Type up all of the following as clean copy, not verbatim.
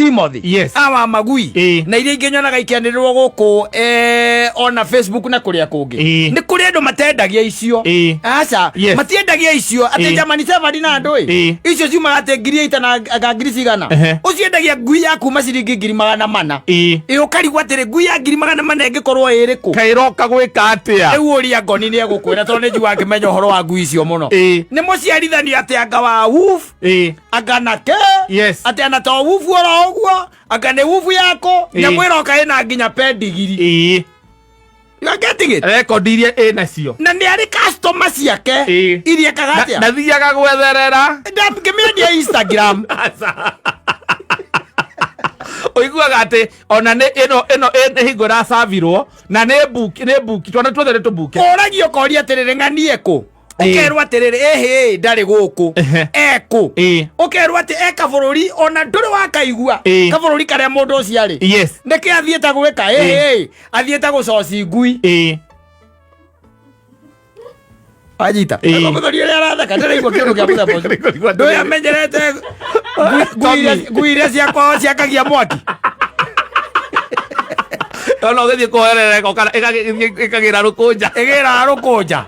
Timothy. Awa magui. Na iria ingĩ nyonaga ikĩanĩrĩrwo gũkũ ona Facebook na kũrĩa kũngĩ. Nĩ kũrĩ andũ matendagia icio. Aca. Matiendagia icio atĩ German Shepherd na andũ ĩ. Icio ciumaga atĩ 8,000 na anga ngiri cigana. Ũciendagia ngui ya kuma ciringi 400,000. Ĩ ũkarigwo atĩrĩ, ngui ya 400,000 ĩngĩkorwo ĩrĩkũ? Kaĩroka gwĩka atĩa? Rĩu ũria ngoni nĩ egũkwĩra tondũ nĩ njiguaga ngĩmenya ũhoro wa ngui icio mũno. Nĩ mũciarithanio atĩ anga wa woof, anga na ke, atĩ ana to woof oro ũguo, anga nĩ woof yako, nyamũ ĩroka ĩna nginya pendigiri. You are getting it? Rekondi iria ĩ nacio. Na nĩ arĩ customer ciake iria ekaga atĩa? Ndathiaga gwetherera. Ndangĩmĩendia Instagram. Ũiguaga atĩ ona nĩ ĩno ĩno nĩ hingo ĩracavirwo na nĩ mbuki, nĩ mbuki, twana tuothe nĩ tũmbuke. Ũragio ũkoria atĩrĩrĩ, ng'anie kũ? Ũkerwo atĩrĩrĩ, ĩhĩ ndarĩ gũkũ. Ekũ? Ũkerwo atĩ e kabũrũri ona ndũrĩ wakaigua. Kabũrũri karĩa mũndũ ũcio arĩ. Nĩkĩ athiĩte gwĩka? Ĩhĩ athiĩte gũcoci ngui. Wanyita? Mũthuri ũrĩa aratheka ndĩraigua kĩndũ kĩa mũthemba ũcio. Ndũĩ amenyerete ngui iria cia kwao ciakagia mwaki. Ona ũgĩthiĩ kũhoerera ĩgoka ĩkagĩra rũkũnja. Ĩgĩraga rũkũnja.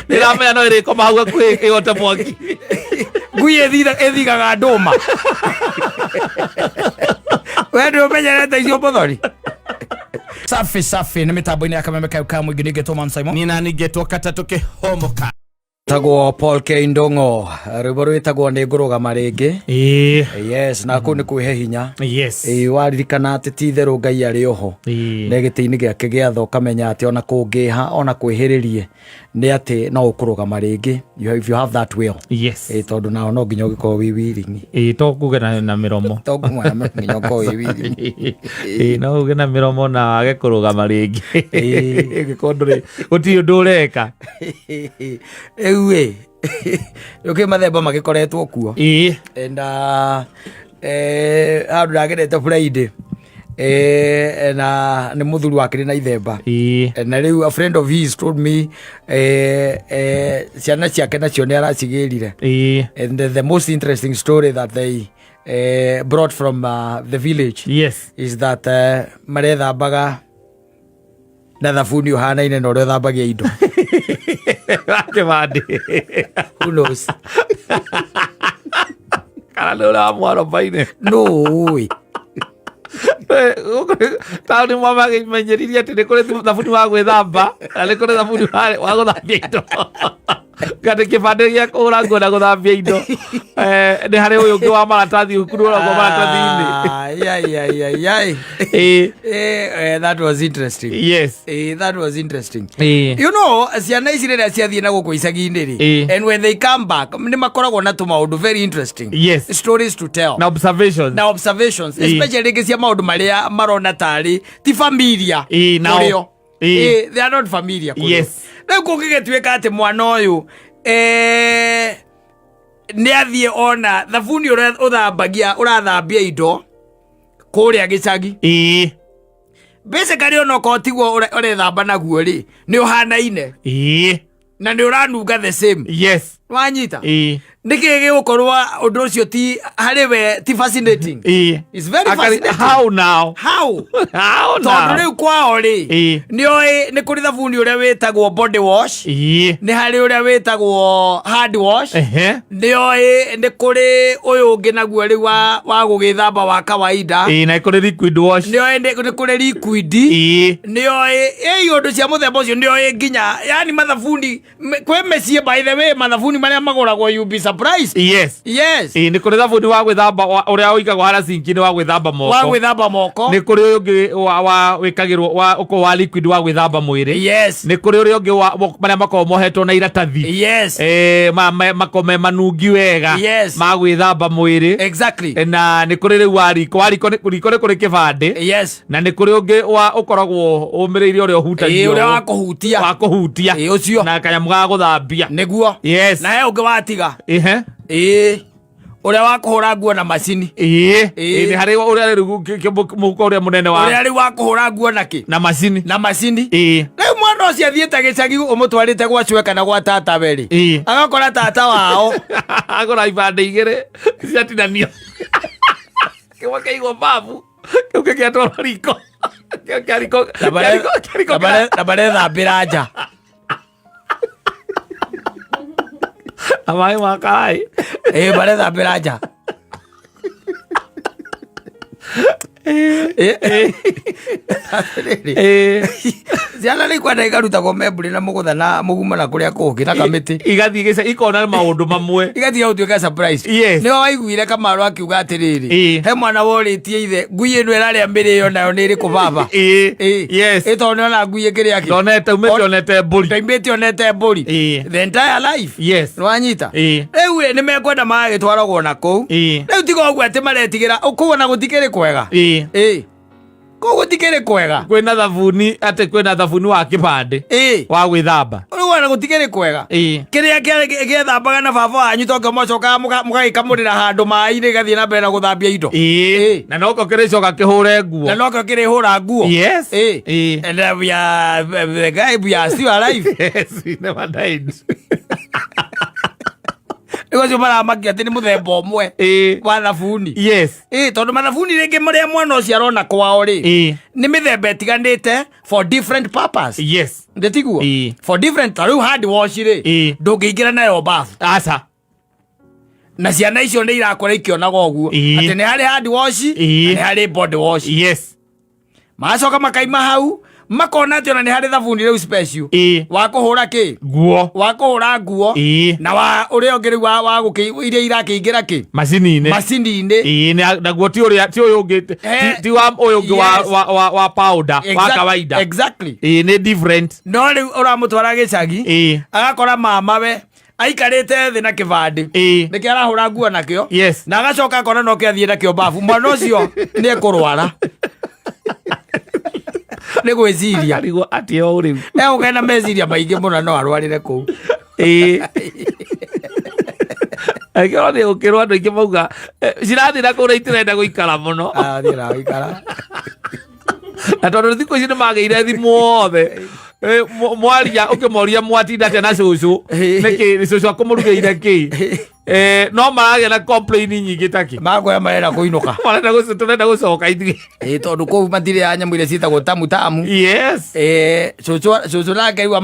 Nĩramenya no ĩrĩkoma hau hakuhĩ ĩgote mwaki. Ngui ĩthigaga ndũma. We ndũĩ ũmenyerete icio mũthoni. Safi safi nĩ mĩtambo-inĩ ya kameme kau ka mũingĩ ningĩtwo Man Simon. Nina ningĩtwo katatũ kĩhomoka. Tagwo Paul K Ndong'o, rwĩmbo rwĩtagwo nĩ ngũrũgama rĩngĩ. Yes, na kũu nĩ kwĩhe hinya. Ĩĩ, waririkana atĩ ti itherũ Ngai arĩ oho. Nĩ gĩtĩ-inĩ gĩake gĩa tha ũkamenya atĩ ona kũngĩha ona kwĩhĩrĩrie nĩ atĩ no ũkũrũgama rĩngĩ. If you have that will. Ĩĩ, tondũ nao no nginya ũgĩkorwo wĩ willing. Ĩĩ, to kuge na mĩromo. To kuga na mĩromo, nginya ũkorwo wĩ willing. Ĩĩ, no uge na mĩromo na wage kũrũgama rĩngĩ. Ĩngĩkorwo ndũrĩ, gũtirĩ ũndũ ũreka. Rĩu ĩ, rĩu kĩ mathemba magĩkoretwo kuo. And handũ ndagerete Friday, na nĩ mũthuri wakĩrĩ na ithemba. Na rĩu a friend of his told me, ciana ciake nacio nĩ aracigĩrire. And the most interesting story that they brought from the village is that marethambaga na thabuni ũhanaine na ũrĩa ũthambagia indo. Kĩbandĩ. Who knows? Kana nĩ ũrĩa wa mwarobainĩ. No ũĩ. Taũni mamenyeririe atĩ nĩ kũrĩ thabuni wa gwĩthamba na nĩ kũrĩ thabuni wa gũthambia indo. Kana kĩbandĩ gĩa kũhũra nguo na gũthambia indo. Nĩ harĩ ũyũ ũngĩ wa maratathi ũkuruaragwo maratathi-inĩ. Ai, ai, ai, ai, ai. That was interesting. That was interesting. You know, ciana ici rĩrĩa ciathiĩ na gũkũ icagi-inĩ rĩ, and when they come back, nĩ makoragwo na tũmaũndũ very interesting. Stories to tell. Na observations. Na observations. Especially rĩngĩ cia maũndũ marĩa marona tarĩ ti familiar Nao. kũrĩ o. They are not familiar kũrĩ o. Rĩu kũngĩgĩtuĩka atĩ mwana ũyũ, nĩ athiĩ ona thabuni ũrĩa ũrathambia indo kũrĩa gĩcagi. Basically ona okorwo tiguo ũrethamba naguo rĩ, nĩ ũhanaine. Na nĩ ũranunga the same. Wanyita? Nĩkĩ gĩgũkorwo ũndũ ũcio ti harĩ we ti fascinating? It's very fascinating. How now? How? How now? Tondũ rĩu kwao rĩ, nĩ oĩ nĩ kũrĩ thabuni ũrĩa wĩtagwo body wash. Nĩ harĩ ũrĩa wĩtagwo hand wash. Nĩ oĩ nĩ kũrĩ ũyũ ũngĩ naguo rĩu wa gũgĩthamba wa kawaida. Na nĩ kũrĩ liquid wash. Nĩ oĩ nĩ kũrĩ liquid. Nĩ oĩ, ũndũ cia mũthemba ũcio nĩ oĩ nginya, yani mathabuni, kwĩ mĩciĩ by the way, mathabuni marĩa magũragwo you be surprised. Yes. Nĩ kũrĩ thabuni wa gwĩthamba, ũrĩa ũigagwo harĩa sinki-inĩ wa gwĩthamba moko. Wa gwĩthamba moko. Nĩ kũrĩ ũyũ ũngĩ wa wĩkagĩrwo, wa, ũkoragwo wa liquid wa gwĩthamba mwĩrĩ. Nĩ kũrĩ ũrĩa ũngĩ wa, marĩa makoragwo mohetwo na iratathi. Makoragwo me manungi wega. Ma gwĩthamba mwĩrĩ. Na nĩ kũrĩ rĩu wa riko, wa riko nĩ, riko nĩ kũrĩ kĩbandĩ. Na nĩ kũrĩ ũngĩ wa ũkoragwo ũmĩrĩirie ũrĩa ũhutagio. Ũrĩa wa kũhutia. Wa kũhutia. Ũcio. Na kanyamũ ga gũthambia. Nĩguo. Na he ũngĩ watiga. Ũrĩa wa kũhũra nguo na macini. Nĩ harĩ ũrĩa rĩu mũhuko ũrĩa mũnene wa. Ũrĩa rĩu wa kũhũra nguo na kĩ? Na macini. Na macini. Rĩu mwana ũcio athiĩte gĩcagi ũmũtwarĩte gwa cũe kana gwa tata we rĩ. Agakora tata wao. Agũra ibandĩ igĩrĩ ciatinanio. Kĩmwe kĩaigwo babu, kĩu kĩgĩatwarwo riko. Kĩo kĩa riko. Na Kĩa riko. Na marethambĩra nja. Na maĩ ma karaĩ. Ĩĩ, marethambĩra nja. Atĩrĩrĩ, ciana nĩ ikwenda ikarutagwo membũrĩ na mũgũtha na mũgumo na kũrĩa kũngĩ na kamĩtĩ. Igathiĩ gĩca ikona maũndũ mamwe. Igatiga gũtuĩka surprise. Nĩwe waiguire Kamaru akiuga atĩrĩrĩ, he mwana worĩtie ithe, ngui ĩno ĩrarĩa mĩrĩo nayo nĩ ĩrĩkũ baba? Ĩ tondũ nĩona ngui ĩkĩrĩa kĩ? Ndonete umĩte onete mbũri. Ndaimĩte onete mbũri. The entire life. Nĩwanyita? Rĩu rĩ, nĩmekwenda magagĩtwaragwo na kũu. Rĩu tiga ũguo atĩ maretigĩra kũu ona gũtikĩrĩ kwega. Ĩĩ, kũu gũtikĩrĩ kwega. Kwĩna thabuni, atĩ kwĩna thabuni wa kĩbandĩ wa gwĩthamba. Rĩu ona gũtikĩrĩ kwega. Kĩrĩa gĩethambaga na baba wanyu tokĩo mwacokaga mũgagĩkamũrĩra handũ maĩ-inĩ gĩgathiĩ na mbere na gũthambia indo. Na noko kĩrĩcoka kĩhũre nguo. Na nokĩo kĩrĩhũra nguo. And we are the guy, we are still alive. Yes, we never died. Rĩu acio maramakia atĩ nĩ mũthemba ũmwe wa thabuni. Ĩĩ, tondũ mathabuni rĩngĩ marĩa mwana ũcio arona kwao rĩ, nĩ mĩthemba ĩtiganĩte for different purpose. Ndĩtiguo? For different, ta rĩu hand wash rĩ, ndũngĩingĩra nayo bafu. Aca. Na ciana icio nĩ irakũra ikĩonaga ũguo. Atĩ nĩ harĩ hand wash, na nĩ harĩ body wash. Magacoka makaima hau, makona atĩ ona nĩ harĩ thabuni rĩu special. Wa kũhũra kĩ? Nguo. Wa kũhũra nguo. Na wa ũrĩa ũngĩ rĩu wa gũkĩ iria irakĩingĩra kĩ? Macini-inĩ. Macini-inĩ. Ĩĩ, naguo ti ũrĩa, ti ũyũ ũngĩ, ti wa ũyũ ũngĩ wa powder, wa kawaida. Exactly. Ĩĩ, nĩ different. No rĩu ũramũtwara gĩcagi, agakora mamawe aikarĩte thĩ na kĩbandĩ. Nĩkĩo arahũra nguo nakĩo. Na agacoka akona no kĩathiĩ nakĩo babu. Mwana ũcio nĩ ekũrwara. Nĩ gwĩciria. Akarigwo atĩ o rĩu. Egũka na meciria maingĩ mũno no arwarĩre kũu. Angĩkorwo nĩ ũkĩrwo andũ aingĩ mauga, cirathiĩ na kũrĩa itirenda gũikara mũno. Arathiĩ na gũikara. Na tondũ thikũ ici nĩ magĩire thimũ othe. Mwaria ũkĩmoria mwatinda atĩa na cũcũ, nĩkĩ cũcũ akũmũrugĩire kĩ? No maragĩa na complain nyingĩ ta kĩ? Makwĩra marenda kũinũka. Marenda tũrenda gũcoka ithuĩ. Ĩĩ, tondũ kũu matirĩ ya nyamũ iria ciĩtagwo tamu tamu. Cũcũ nake rĩu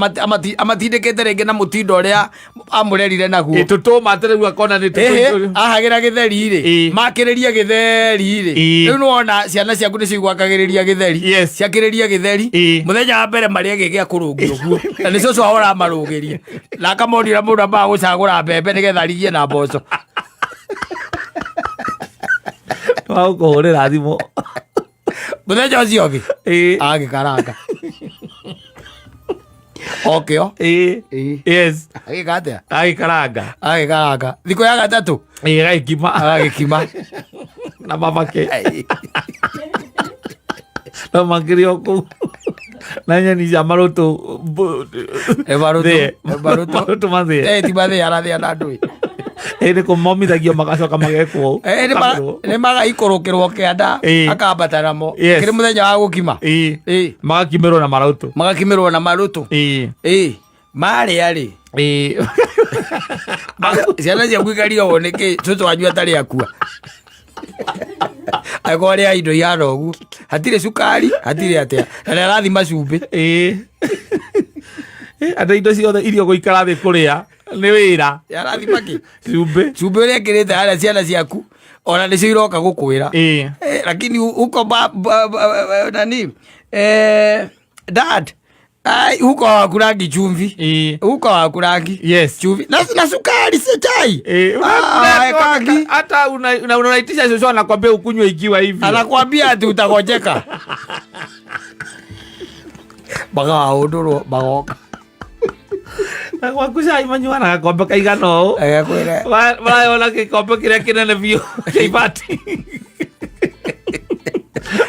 amatindĩkĩte rĩngĩ na mũtindo ũrĩa amũrerire naguo. Tũtũmate rĩu akona nĩ tũtũ- Ahagĩra gĩtheri rĩ, makĩrĩria gĩtheri rĩ. Rĩu nĩwona ciana ciaku nĩcio igwakagĩrĩria gĩtheri. Ciakĩrĩria gĩtheri. Mũthenya wa mbere marĩa gĩgĩa kũrũngio guo. Na nĩ cũcũ wao ũramarũgĩria. Na akamonia ũrĩa mũndũ ambaga gũcagũra mbembe nĩgetha arigie na mboco. Wa gũkũhũrĩra thimũ. Mũthenya ũcio ũngĩ agĩkaranga. Okĩo. Agĩka atĩa? Agĩkaranga. Agĩkaranga. Thikũ ya gatatũ. Agĩkima. Agagĩkima. Na mamake. Na makĩria o kũu. Na nyeni cia marũtũ. Marũtũ. Thĩe. Marũtũ. Marũtũ mathĩe. Ti mathĩe, arathĩa na ndũĩ. Nĩ kũmomithagio magacoka magekwo ũũ. Nĩ magaikũrũkĩrwo kĩanda, akambata namo. Kĩrĩ mũthenya wa gũkima. Magakimĩrwo na marũtũ. Magakimĩrwo na marũtũ. Marĩa rĩ. Ciana ciaku ikarigagwo nĩkĩ cũcũ wanyu atarĩ akua. Angĩkorwo arĩa indo ihana ũguo. Hatirĩ cukari, hatirĩ atĩa. Na nĩ arathima cumbĩ. Andũ indo ciothe irio gũikara thĩ kũrĩa nĩ wĩra. Arathima kĩ? Cumbĩ. Cumbĩ ũrĩa ekĩrĩte harĩa ciana ciaku ona nĩcio iroka gũkwĩra. Lakini uko ba, ba, ba, nani? Dad, ai, huko hawakulangi chumvi. Huko hawakulangi. Chumvi. Na sukari si chai. Hawaekangi. Hata unaitisha shosho anakuambia ukunywe ikiwa hivi. Anakuambia ati utagojeka. Bagaũndũrwo, bagoka. Na gwaku cai manyuaga na gakombe kaigana ũũ. Agakwĩra. Marayona gĩkombe kĩrĩa kĩnene biũ kĩa ibati.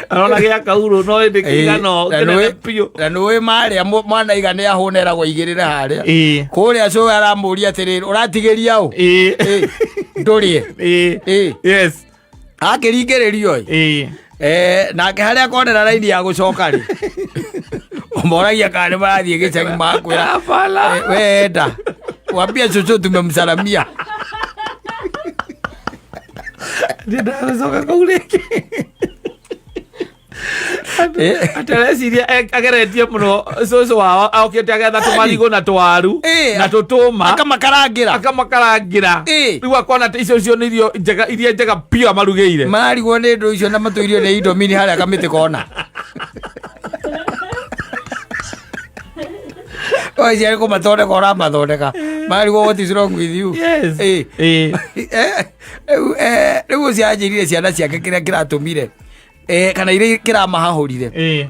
Arona gĩa kaurũ no ĩndĩ kĩigana ũũ, kĩnene biũ. Na nĩũĩ marĩa mwana iga nĩ ahũna eragwo aigĩrĩre harĩa. Kũrĩa cũwe aramũria atĩrĩrĩ, ũratigĩria ũ? Ndũrĩe. Akĩringĩrĩrio ĩ. Nake harĩa akonera raini ya gũcoka rĩ. Ũmoragia kana nĩ marathiĩ gĩcagi makwĩra. Hapana. We enda. Wambia cũcũ tumemsalamia. Ndĩndagũcoka kũu rĩngĩ. Atĩ areciria ageretie mũno cũcũ wao okĩte agetha tũmarigũ na tũwaru na tũtũma, akamakarangĩra. Akamakarangĩra. Rĩu akona atĩ icio cio nĩ irio njega, iria njega biũ amarugĩire. Mararigwo nĩ ndũ icio na matũirio nĩ indomini harĩa kamĩtĩ kona. Oici arĩ kũmathondeka ũramathondeka, mararigwo what is wrong with you. Rĩu rĩu ũcio anjĩrire ciana ciake kĩrĩa kĩratũmire kana iria kĩramahahũrire,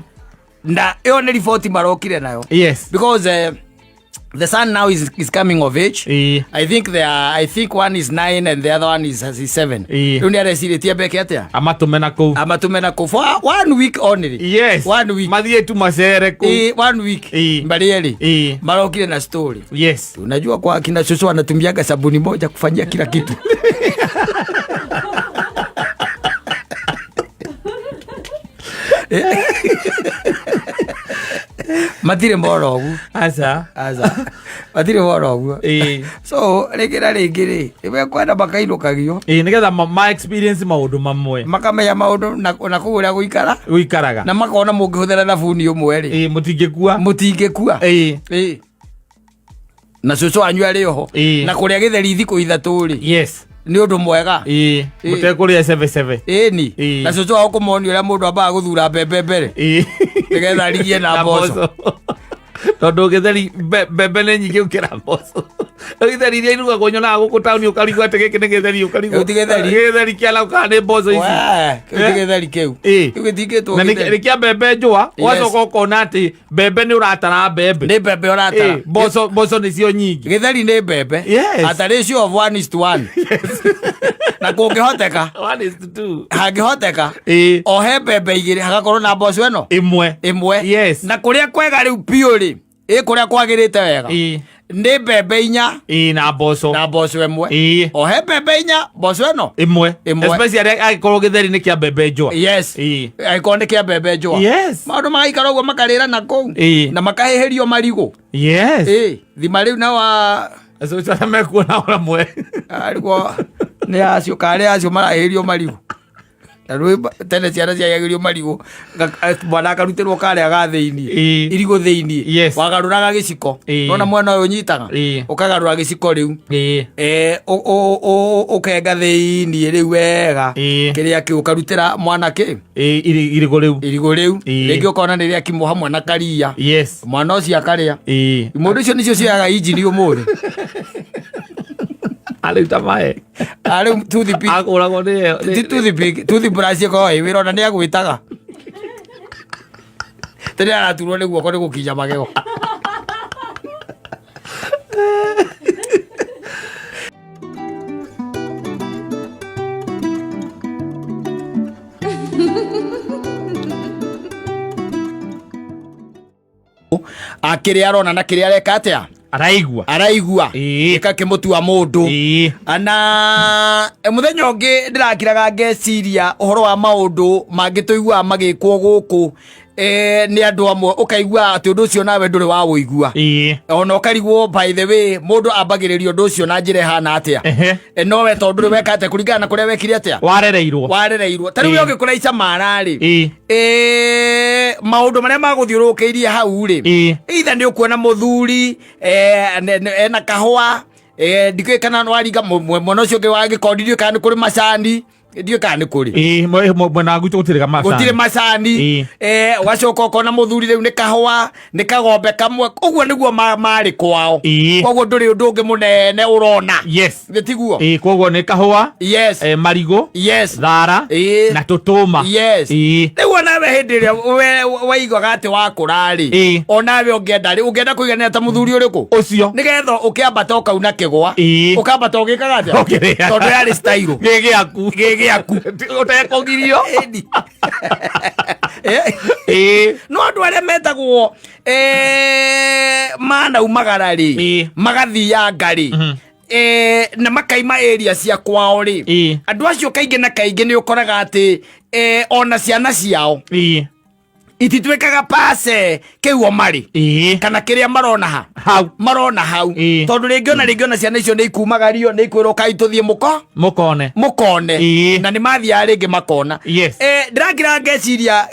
na ĩyo nĩ riboti marokire nayo because the son now is coming of age. I think they are, I think one is 9 and the other one is 7. Rĩu nĩ arecirĩtie mbeke atĩa? Amatũme na kũu. Amatũme na kũu for one week only. One week. Mathiĩ tu macere kũu. One week. Marĩ erĩ marokire na story. Unajua kwa kina shosho anatumiaga sabuni moja kufanyia kila kitu. Matirĩ mora ũguo. Aca. Aca, matirĩ mora ũguo. So rĩngĩ na rĩngĩ rĩ, nĩmekwenda makainũkagio. Nĩgetha ma experience maũndũ mamwe. Makamenya maũndũ na kũu ũrĩa gũikara gũikaraga. Na makona mũngĩhũthĩra thabuni ũmwe rĩ, mũtingĩkua. Mũtingĩkua. Na cũcũ wanyu arĩ oho. Na kũrĩa gĩtheri thikũ 3 rĩ, nĩ ũndũ mwega. Mũtekũrĩa cebe cebe. Ĩni. Na cũcũ wao kũmonia ũrĩa mũndũ ambaga gũthura mbembe mbere nĩgetha arigie na mboco. Tondũ gĩtheri mbembe nĩ nyingĩ gũkĩra mboco. Gĩtheri iria irugagwo nyonaga gũkũ taũni, ũkarigwo atĩ gĩkĩ nĩ gĩtheri, ũkarigwo. Kĩu ti gĩtheri. Gĩtheri kĩa lau kana nĩ mboco ici? Wee, kĩu ti gĩtheri kĩu. Kĩu gĩtingĩtwo Na gĩtheri. nĩ kĩa mbembe njũa. Ũgacoka ũkona atĩ mbembe nĩ ũratara mbembe. Nĩ mbembe ũratara. Mboco nĩcio nyingĩ. Gĩtheri nĩ mbembe. At a ratio of 1:1, na kũngĩhoteka 1:2. Hangĩhoteka o he mbembe igĩrĩ hagakorwo na mboco ĩno ĩmwe. Ĩmwe. Na kũrĩa kwega rĩu biũ rĩ, ĩ kũrĩa kwagĩrĩte wega nĩ mbembe inya Na mboco. Na mboco ĩmwe. O he mbembe inya, mboco ĩno ĩmwe. Ĩmwe. Especially angĩkorwo gĩtheri nĩ kĩa mbembe njũa. Angĩkorwo nĩ kĩa mbembe njũa. Maũndũ magaikara ũguo, makarĩra na kũu na makahĩhĩrio marigũ. Thima rĩu na wa Acio arĩa mekuona o ramwe. Arigwo nĩ acio karĩ acio marahĩhĩrio marigũ. Na rĩu tene ciana ciahĩhagĩrio marigũ, mwana akarutĩrwo karĩa ga thĩiniĩ, irigũ thĩiniĩ. Wagarũraga gĩciko. Nona mwena ũyũ ũnyitaga, ũkagarũra gĩciko rĩu. Ũkenga thĩiniĩ rĩu wega. Kĩrĩa kĩu ũkarutĩra mwana kĩ? Irigũ rĩu. Irigũ rĩu. Rĩngĩ ũkona nĩ rĩakimwo hamwe na karia. Mwana ũcio akarĩa. Mũndũ ũcio nĩcio cioyaga injini ũmũthĩ. Arĩu ta mae. Rĩu toothpick. Agũragwo nĩ Ti toothpick, toothbrush ĩkoragwo ĩ wĩra, ona nĩ agwĩtaga. Tene araturwo nĩ guoko nĩ gũkinya magego. Akĩrĩa arona na kĩrĩa areka atĩa? Araigua. Araigua. Gĩkakĩmũtua mũndũ. Na mũthenya ũngĩ ndĩrakiraga ngeciria ũhoro wa maũndũ mangĩ tũiguaga magĩkwo gũkũ nĩ andũ amwe, ũkaigua atĩ ũndũ ũcio nawe ndũrĩ wa wũigua, ona ũkarigwo, by the way, mũndũ ambagĩrĩria ũndũ ũcio na njĩra ĩhana atĩa? No we tondũ ndũrĩ weka atĩa kũringana na kũrĩa wekire atĩa? Warereirwo. Warereirwo. Ta rĩu we ũgĩkũra icamara rĩ, maũndũ marĩa magũthiũrũrũkĩirie hau rĩ, either nĩ ũkuona mũthuri ena kahũa, ndikũĩ kana nĩwaringa mwena ũcio ũngĩ wa gĩkondi, ndiũĩ kana nĩ kũrĩ macani, ndiũĩ kana nĩ kũrĩ. Mwena wa gwitũ gũtirĩ macani. Gũtirĩ macani. Ũgacoka ũkona mũthuri rĩu nĩ kahũa, nĩ kagombe kamwe, ũguo nĩguo marĩ kwao. Koguo ndũrĩ ũndũ ũngĩ mũnene ũrona. Nĩ tiguo? Koguo nĩ kahũa, marigũ, thara na tũtũma. Rĩu onawe hĩndĩ ĩrĩa waiguaga atĩ wakũra rĩ, onawe ũngĩenda rĩ, ũngĩenda kũiganĩra ta mũthuri ũrĩkũ? Ũcio. Nĩgetha ũkĩambata ũkauna kĩgwa, ũkambata ũgĩkaga atĩa? Ũkĩrĩaga. Tondũ yarĩ style. Gĩ gĩaku. Gĩ gĩaku. Ũtekũgirio. Ĩni. No andũ arĩa metagwo manaumagara rĩ, magathianga rĩ, na makaima area cia kwao rĩ, andũ acio kaingĩ na kaingĩ nĩ ũkoraga atĩ ona ciana ciao Itituĩkaga pase kĩu o marĩ kana kĩrĩa marona ha Hau. Marona hau. Tondũ rĩngĩ ona ciana icio nĩ ikumagario, nĩ ikwĩrwo kai tũthiĩ mũko Mũkone. Mũkone. Na nĩ mathiaga rĩngĩ makona. Ndĩrakira ngeciria,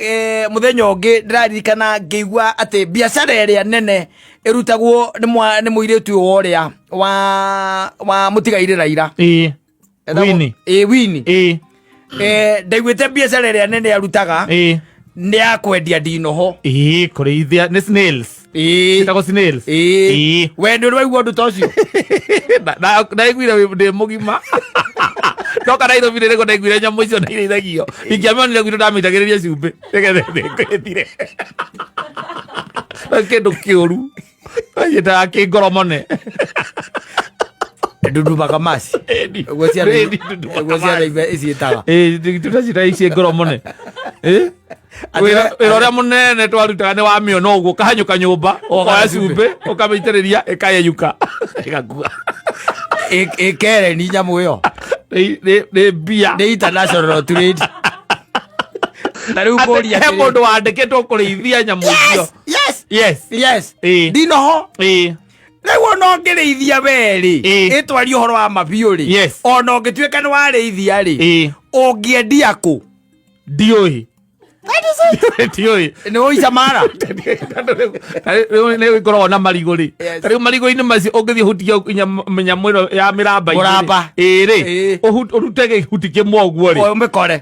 mũthenya ũngĩ ndĩraririkana ngĩigua atĩ biacara ĩrĩa nene ĩrutagwo nĩ mũirĩtu ũyũ ũrĩa wa mũtigairĩ Raila. Winnie. Ĩĩ, Winnie. Ndaiguĩte biacara ĩrĩa nene arutaga nĩ ya kwendia ndinoho. Ĩĩ, kũrĩithia nĩ snails. Ciĩtagwo snails. We ndũrĩ waigua ũndũ ta ũcio? Ndaiguire ndĩ mũgima ndoka Nairobi nĩrĩguo ndaiguire nyamũ icio nairĩithagio. Ingĩamĩonire gwitũ ndamĩitagĩrĩria cumbĩ nĩgetha ĩthire. Kĩndũ kĩũru gĩtaga kĩngoromone. Ndundumaga maci. Ũguo ciana Ĩni, ndundumaga ũguo ciana maci. iciĩtaga. Tũtacita ici ngoromone. Wĩra ũrĩa mũnene twarutaga nĩ wamĩona ũguo ũkahanyũka nyũmba, ũkoya cumbĩ, ũkamĩitĩrĩria, ĩkayeyuka, ĩgakua. Ĩkereni nyamũ ĩyo. Nĩ mbia. Nĩ international trade na rĩu Atĩ ngũria he atĩrĩ. Mũndũ wandĩkĩtwo kũrĩithia nyamũ icio. Yes. Yes. Yes. Ndinoho. Rĩu ona ũngĩrĩithia we rĩ, ĩtwarie ũhoro wa mabiũ rĩ, ona ũngĩtuĩka nĩ warĩithia rĩ, ũngĩendia kũ? Ndiũĩ, ndiũĩ. Nĩ ũica mara. Rĩu nĩ ĩkoragwo na marigũ rĩ. Rĩu marigũ-inĩ macio ũngĩthiĩ ũhutie nyamũ ĩno ya mĩramba Mũramba. Ĩĩ rĩ, ũrute gĩhuti kĩmwe ũguo rĩ, ũmĩkore.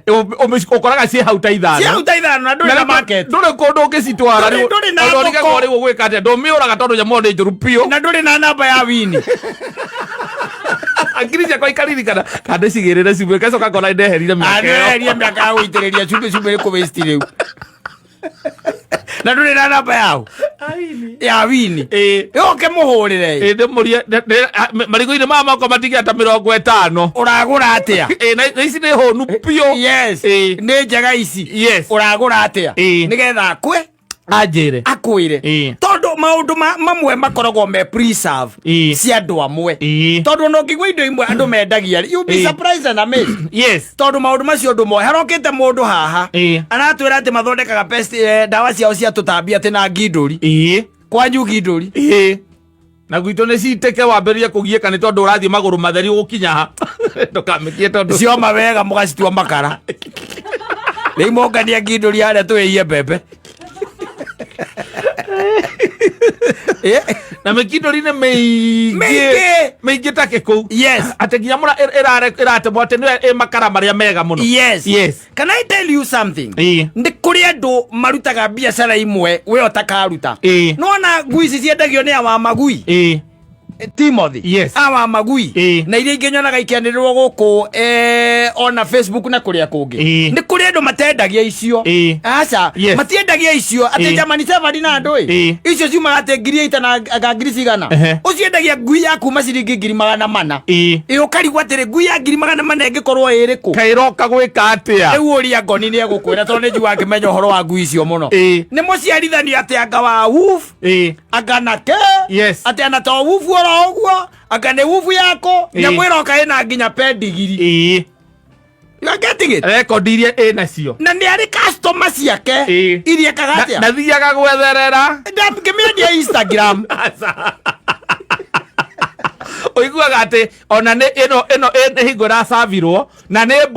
Ũkoraga ciĩ hau ta ithano. Cia ta ithano na ndũrĩ na market. Ndũrĩ kũndũ ũngĩcitwara. Ndũrĩ na Ũndũ thoko. ũrigagwo rĩu ũgwĩka atĩa, ndũmĩũraga tondũ nyamũ ĩyo nĩ njũru biũ. Na ndũrĩ na namba ya wini. Akiri ciakwa ikaririkana kana ndĩcigĩrĩre cumbĩ, ngacoka ngona ndeherire mĩaka ĩyo. Anĩreria mĩaka ya gũitĩrĩria cumbĩ, cumbĩ nĩ kũ-waste rĩu na ndũrĩ na namba yao ya wini. Ũke mũhũrĩre. Ĩĩ, ndĩmũrie marigũ-inĩ maya makwa matigĩa ta 50. Ũragũra atĩa? Ĩĩ, na ici nĩ hũnu biũ. Nĩ njega ici. Ũragũra atĩa? Nĩgetha akwe Anjĩre. Akwĩre. Tondũ maũndũ mamwe makoragwo me preserve cia andũ amwe. Tondũ ona ũngĩigua indo imwe andũ mendagia, you be surprised and amazed. Tondũ maũndũ macio ũndũ moe harokĩte mũndũ haha aratwĩra atĩ mathondekaga pest, ndawa ciao cia tũtambi atĩ na ngindũri. Kwanyu ngindũri? Ĩĩ, na gwitũ nĩ citĩke wambĩrĩrie kũgiĩka nĩ tondũ ũrathiĩ magũrũ matheri ũgũkinya ha, ndũkamĩkie tondũ cioma wega mũgacitua makara. Rĩu mongania ngindũri harĩa tũhĩhie mbembe. Na mĩkindũri nĩ mĩingĩ. Mĩingĩ. Mĩingĩ ta kĩkũu. Atĩ nginya mũra ĩratemwo atĩ nĩyo ĩ makara marĩa mega mũno. Can I tell you something? Ĩĩ. Nĩ kũrĩ andũ marutaga biacara imwe we ũtakaruta. Nona ngui ici ciendagio nĩ awa magui. Timothy. Awa magui. Na iria ingĩ nyonaga ikĩanĩrĩrwo gũkũ, ona Facebook na kũrĩa kũngĩ. Nĩ kũrĩ andũ matendagia icio. Aca. Matiendagia icio atĩ German Shepherd na andũ ĩ. Icio ciumaga atĩ 8,000 na anga ngiri cigana. Ũcio endagia ngui ya kuma ciringi 400,000. Ĩ ũkarigwo atĩrĩ, ngui ya 400,000 ĩngĩkorwo ĩrĩkũ? Kaĩroka gwĩka atĩa? Rĩu ũria ngoni nĩ egũkwĩra tondũ nĩ njiguaga akĩmenya ũhoro wa ngui icio mũno. Nĩ mũciarithanio atĩ anga wa woof, anga na ke atĩ ana to woof oro ũguo, anga nĩ woof yako. Nyamũ ĩroka ĩna nginya pendigiri. You are getting it? Rekondi iria ĩ nacio. Na nĩ arĩ customer ciake iria ekaga atĩa? Ndathiaga gwetherera. Ndangĩmĩendia Instagram. Aca. Ũiguaga atĩ ona nĩ ĩno nĩ hingo ĩracavirwo na nĩ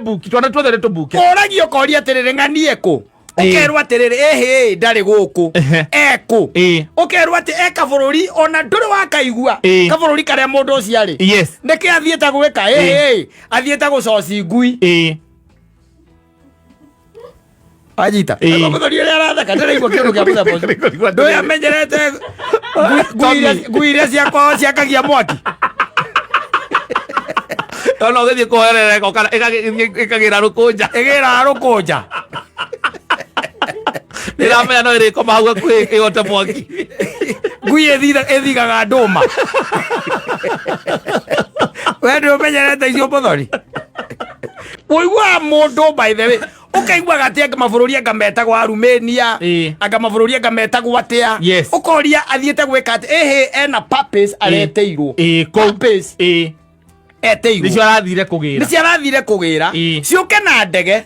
mbuki twana tuothe nĩ tũmbuke. Ũragio ũkoria atĩrĩrĩ, ng'anie kũ? Ũkerwo atĩrĩrĩ, ĩhĩ, ndarĩ gũkũ. Ekũ? Ũkerwo atĩ e kabũrũri ona ndũrĩ wakaigua. Kabũrũri karĩa mũndũ ũcio arĩ. Nĩkĩ athiĩte gwĩka? Ĩhĩ, athiĩte gũcoci ngui. Anyita. Mũthuri ũrĩa aratheka, ndĩraigua kĩndũ kĩa mũthemba ũcio. Ndũĩ amenyerete ngui iria cia kwao ciakagia mwaki. Ona ũgĩthiĩ kũhoerera ĩgoka ĩkagĩra rũkũnja. Ĩgĩraga rũkũnja. Nĩramenya no ĩrĩkoma hau hakuhĩ ĩgote mwaki. Ngui ĩthigaga ndũma. We ndũ ũmenyerete icio, mũthori? Ũiguaga mũndũ, by the way, ũkaiguaga atĩ anga mabũrũri anga metagwo Arumenia, anga mabũrũri anga metagwo atĩa. Ũkoria athiĩte gwĩka atĩ? Ĩhĩ, ena purpose areteirwo. Kũu. Purpose eteirwo. Nĩcio arathire kũgĩra. Nĩcio arathire kũgĩra. Ciũke na ndege.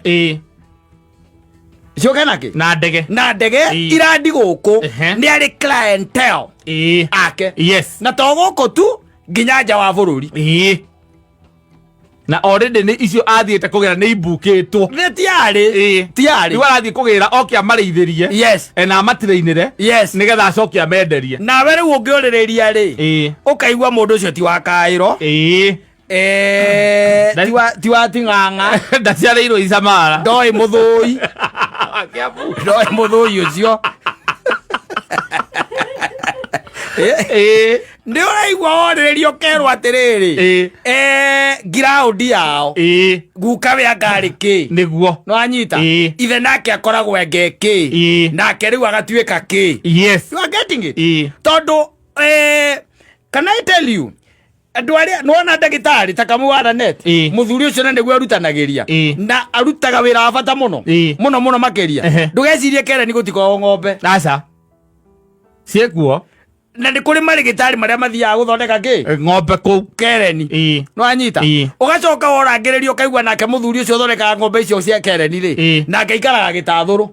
Ciũke na kĩ? Na ndege. Na ndege. Irandi gũkũ. Nĩ arĩ clientele ake. Na to gũkũ tu, nginya nja wa bũrũri. Na already nĩ icio athiĩte kũgĩra nĩ ibukĩtwo. Nĩ tiarĩ. Tiarĩ. Rĩu arathiĩ kũgĩra oke amarĩithĩrie. Na amatirĩinĩre. Nĩgetha acoke amenderie. Nawe rĩu ũngĩũrĩrĩria rĩ, ũkaigua mũndũ ũcio ti wa kaĩro. Ti wa ting'ang'a. Ndaciarĩirwo Isamara. Ndoĩ mũthũi. Kiambu. Ndoĩ mũthũi ũcio. Nĩ ũraigua worĩrĩria ũkerwo atĩrĩrĩ, ngiraũndi yao, guka we angarĩ kĩ. Nĩguo. Nĩwanyita? Ithe nake akoragwo enge kĩ. Nake rĩu agatuĩka kĩ. You are getting it? Tondũ can I tell you, andũ arĩa nĩwona ndagĩtarĩ ta Kamau wa Lanet, mũthuri ũcio na nĩguo arutanagĩria, na arutaga wĩra wa bata mũno, mũno mũno makĩria. Ndũgecirie Kereni gũtikoragwo ng'ombe. Aca, ciĩkuo. Na nĩ kũrĩ marĩgĩtarĩ marĩa mathiaga gũthondeka kĩ? Ng'ombe kũu. Kereni. Nĩwanyita? Ũgacoka worangĩrĩria ũkaigua nake mũthuri ũcio ũthondekaga ng'ombe icio cia Kereni rĩ, nake aikaraga gĩtathũrũ.